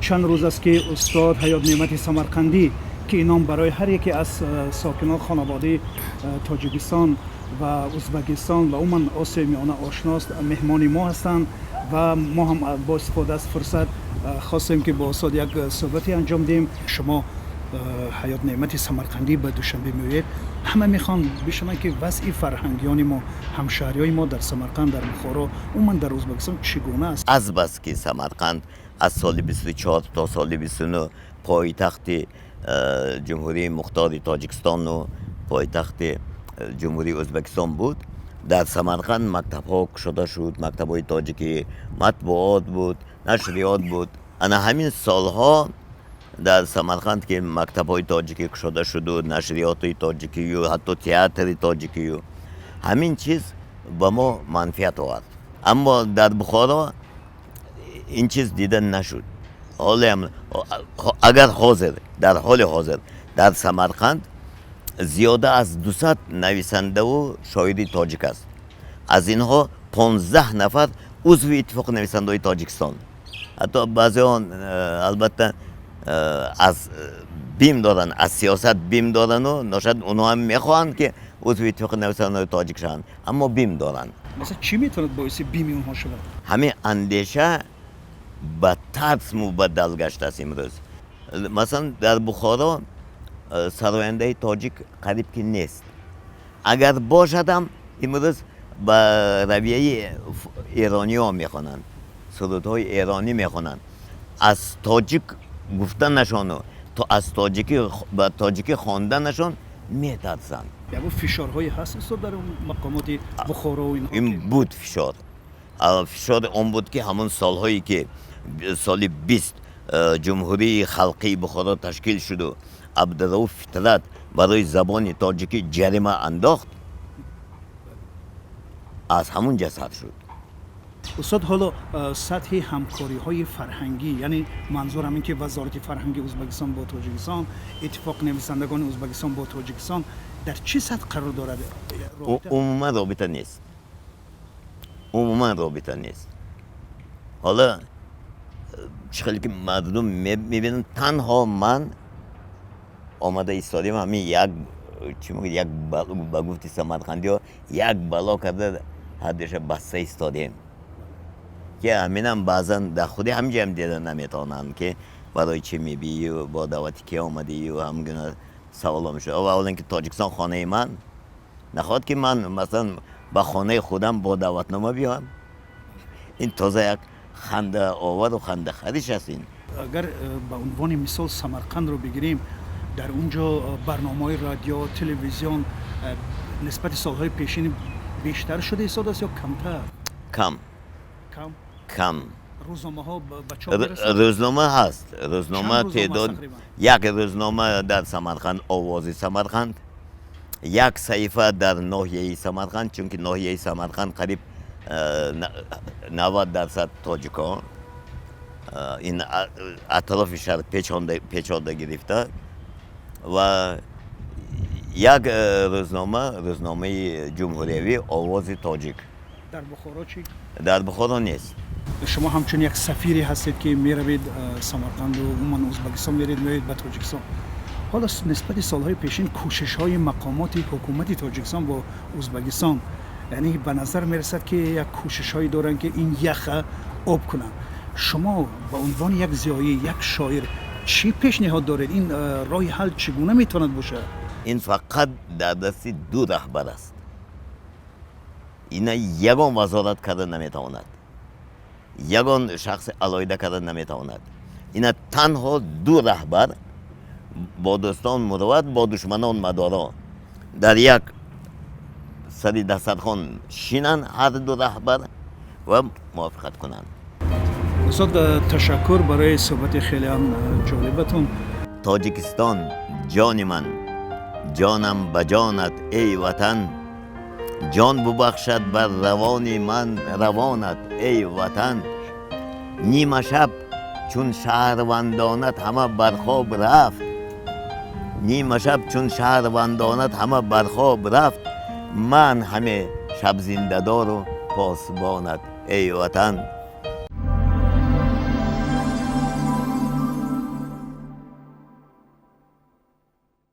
Чанд рӯз аст, ки устод Ҳаёт Неъмати Самарқандӣ, ки ин ном барои ҳар яке аз сокинон, хонаводаи Тоҷикистон ва Узбакистон ва умуман Осиёи Миёна ошност, меҳмони мо ҳастанд ва мо ҳам бо истифода аз фурсат хостем, ки бо устод як суҳбате анҷом диҳем. Шумо, Ҳаёт Неъмати Самарқандӣ, ба Душанбе меоед. Ҳама мехоҳанд бишунаванд, ки вазъи фарҳангиёни мо, ҳамшаҳриҳои мо дар Самарқанд, дар Бухоро, умуман дар Узбакистон чӣ гуна аст. Азбаски Самарқанд аз соли 24 то соли 29 пойтахти Ҷумҳурии Мухтори Тоҷикистону пойтахти Ҷумҳурии Ӯзбекистон буд, дар Самарқанд мактабҳо кушода шуд, мактабҳои тоҷикӣ, матбуот буд, нашриёт буд. Ана ҳамин солҳо дар Самарқанд, ки мактабҳои тоҷикӣ кушода шуду, нашриёти тоҷикию, ҳатто театри тоҷикию, ҳамин чиз ба мо манфиат овард. Аммо дар Бухоро ин чиз дида нашуд. Ҳолеам агар ҳозир, дар ҳоли ҳозир дар Самарқанд зиёда аз 200 нависандаву шоири тоҷик аст. Аз инҳо 15 нафар узви Иттифоқи нависандаҳои Тоҷикистон. Ҳатто баъзеон албатта аз бим доранд, аз сиёсат бим дорану ношояд онҳо ҳам мехоҳанд, ки узви Иттифоқи нависандаҳои тоҷик шаванд, аммо бим доранд. Масалан, чӣ метавонад боиси бими онҳо шавад? Ҳамин андеша ба тарс мубаддал гаштааст имрӯз. Масалан, дар Бухоро сарояндаи тоҷик қариб ки нест. Агар бошадам, имрӯз ба равияи эрониҳо мехонанд, сурудҳои эронӣ мехонанд. Аз тоҷик гуфтанашону то аз тоҷикӣ ба тоҷикӣ хонданашон метарсанд. Ягон фишорҳое ҳаст, устод, дар мақомоти Бухоро? Ин буд фишор. Фишори он буд, ки ҳамон солҳое, ки соли 20 Ҷумҳурии Халқии Бухоро ташкил шуду Абдурауф Фитрат барои забони тоҷикӣ ҷарима андохт, аз ҳамун ҷо сар шуд. Устод, ҳоло сатҳи ҳамкориҳои фарҳангӣ, яъне манзурам ин ки Вазорати фарҳанги Ӯзбекистон бо Тоҷикистон, Иттифоқи нависандагони Ӯзбекистон бо Тоҷикистон дар чӣ сатҳ қарор дорад? Умуман робита нест, умуман робита нест. Ҳоло чӣ хеле ки мардум мебинанд, танҳо ман омада истодем, ҳамин як чӣ мегӯяд, як ба гуфти самарқандиҳо, як бало карда ҳардуша баста истодем, ки ҳаминам баъзан дар худи ҳамҷаам дида наметавонанд, ки барои чӣ мебиию, бо даъвати ки омадию, ҳамгуна саволо мешавад. Ва аввалан ки Тоҷикистон хонаи ман нахоҳад, ки ман масалан ба хонаи худам бо даъватнома биёям. Ин тоза як хандаовару хандахариш аст ин. Агар ба унвони мисол Самарқандро бигирем, дар он ҷо барномаҳои радио, телевизион нисбати солҳои пешин бештар шуда истодааст ё камтар? Кам. Кам? Кам. Рӯзномаҳо ба чоп мерасанд? Рӯзнома ҳаст, рӯзнома. Чанд рӯзнома теъдод тақрибан? Як рӯзнома дар Самарқанд, «Овози Самарқанд», як саҳифа дар ноҳияи Самарқанд, чунки ноҳияи Самарқанд қариб 90% тоҷикон, ин атрофи шаҳр печонда гирифта, ва як рӯзнома, рӯзномаи ҷумҳуриявӣ «Овози тоҷик». Дар Бухоро чӣ? Дар Бухоро нест. Шумо ҳамчун як сафире ҳастед, ки меравед Самарқанду умуман Ӯзбекистон, меред, меоед ба Тоҷикистон. Ҳоло нисбати солҳои пешин кӯшишҳои мақомоти ҳукумати Тоҷикистон бо Ӯзбекистон, яъне ба назар мерасад, ки як кӯшишҳое доранд, ки ин яха об кунанд. Шумо ба унвони як зиёӣ, як шоир чӣ пешниҳод доред? Ин роҳи ҳал чӣ гуна метавонад бошад? Ин фақат дар дасти ду раҳбар аст. Ина ягон вазорат карда наметавонад, ягон шахси алоҳида карда наметавонад. Ина танҳо ду раҳбар, бо дӯстон мурувват, бо душманон мадоро, дар як сари дастархон шинанд ҳар ду раҳбар ва мувофиқат кунанд. Устод, ташаккур барои суҳбати хелеам ҷолибатон. Тоҷикистон, ҷони ман, ҷонам ба ҷонат, эй Ватан, ҷон бубахшад бар равони ман равонат, эй Ватан. Нима шаб чун шаҳрвандонат ҳама бархоб рафт, нима шаб чун шаҳрвандонат ҳама бархоб рафт, ман ҳаме шабзиндадору посбонат, эй Ватан.